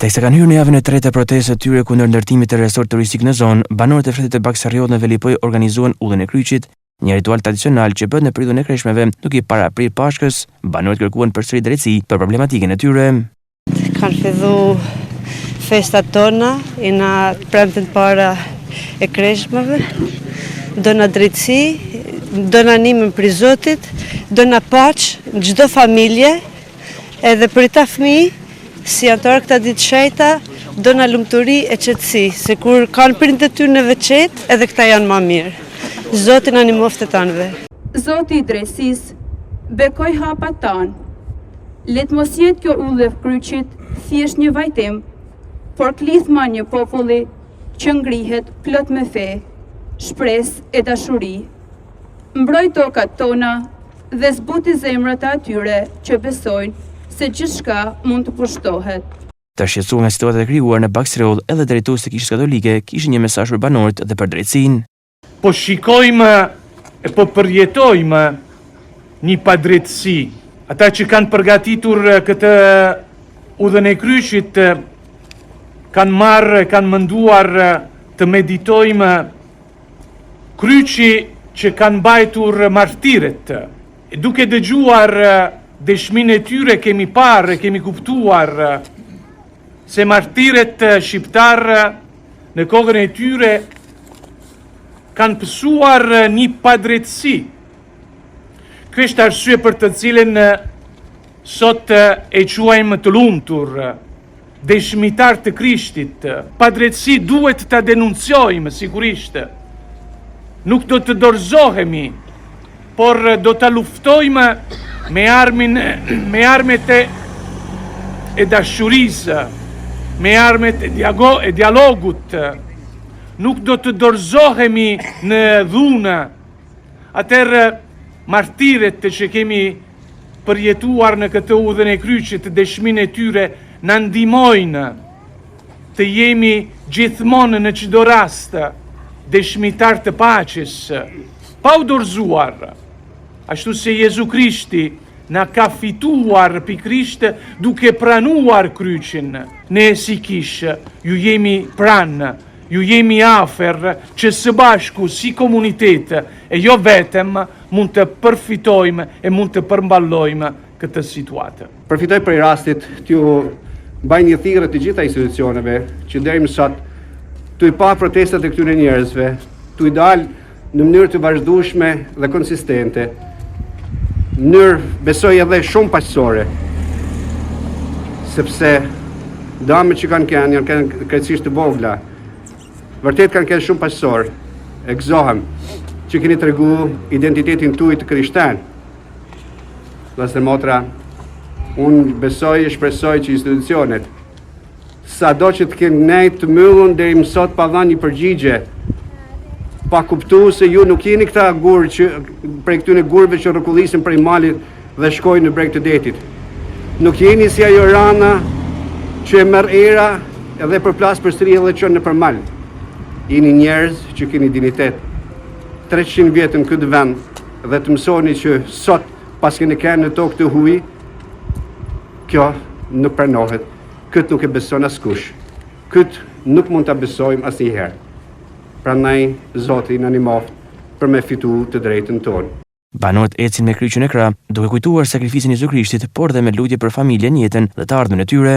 Teksa kanë hyrë në javën e tretë të protestës së tyre kundër ndërtimit të resort turistik në zonë, banorët e fshatit të Baksrrjoll në Velipojë organizuan Udhën e Kryqit, një ritual tradicional që bëhet në periudhën e kreshmeve duke i paraprirë Pashkës. Banorët kërkuan përsëri drejtësi për problematikën e tyre. Kanë fillu festat tona, jena të premten para e kreshmeve, dona drejtësi, dona nimën prej Zotit, dona paqë në çdo familje, Edhe për ata fëmijë, si janë të këta ditë shejta, dona lumturi e qetësi, se kur kanë prindët e tyne qetë, edhe këta janë ma mirë. Zoti na nimoftë të tanëve. Zoti i drejtësisë, bekoi hapat tanë. Le të mos jetë kjo udhë e kryqit thjesht një vajtim, por klithma e një populli që ngrihet plot me fe, shpresë e dashuri. Mbroj tokat tona dhe zbuti zemrat e atyre që besojnë se gjithçka mund të pushtohet. Të shqetësuar nga situata e krijuar në Baksrjoll edhe drejtues të Kishës Katolike kishin një mesazh për banorët dhe për drejtësinë. Po shikojmë e po përjetojmë një padrejtësi. Ata që kanë përgatitur këtë udhën e kryqit kanë marrë, kanë menduar të meditojmë Kryqi që kanë mbajtur martirët. Duke dëgjuar dëshminë e tyre kemi parë, kemi kuptuar se martirët shqiptarë në kohën e tyre kanë pësuar një padrejtësi. Kjo është arsye për të cilën sot e quajmë të lumtur. Dëshmitarë të Krishtit, padrejtësi duhet ta denoncojmë sigurisht. Nuk do të dorëzohemi, por do ta luftojmë me armin me armët e, e dashurisë, me armët e, diago, e dialogut. Nuk do të dorëzohemi në dhunë. Atëherë martirët që kemi përjetuar në këtë udhën e kryqit dëshminë e tyre na ndihmojnë të jemi gjithmonë në çdo rast dëshmitarë të paqes, pa u dorëzuar, ashtu si Jezu Krishti na ka fituar pikërisht duke pranuar kryqin. Ne si kishë ju jemi pranë, ju jemi afër që së bashku si komunitet e jo vetëm mund të përfitojmë e mund të përballojmë këtë situatë. Përfitoj prej rastit t'ju mbaj një thirrje të gjitha institucioneve që deri më sot tu i pa protestat e këtyre njerëzve, tu i dalë në mënyrë të vazhdueshme dhe konsistente, në mënyrë besoj edhe shumë paqësore, sepse damet që kanë kenë janë kenë krejtësisht të vogla. Vërtet kanë kenë shumë paqësor. E gëzohem që keni tregu identitetin tuaj të krishten. Vëllezër e motra, unë besoj e shpresoj që institucionet, sado që të kenë nejtë të myllun deri më sot pa dhanë një përgjigje, pa kuptu se ju nuk jeni këta gurë që prej këtyne gurëve që rrokullisin prej malit dhe shkojnë në breg të detit. Nuk jeni si ajo rana që e merr era edhe përplas përsëri edhe çon nëpër mal. Jeni njerëz që keni dinjitet. 300 vjet në këtë vend dhe të mësoni që sot paskeni kenë në tokë të huaj, kjo nuk pranohet. Këtë nuk e beson askush. Këtë nuk mund ta besojmë asnjëherë. Prandaj Zoti na ndihmoftë për me fitu të drejtën tonë. Banorët ecin me kryqin në krah, duke kujtuar sakrificën e Jezu Krishtit, por dhe me lutje për familjen, jetën dhe të ardhmen e tyre.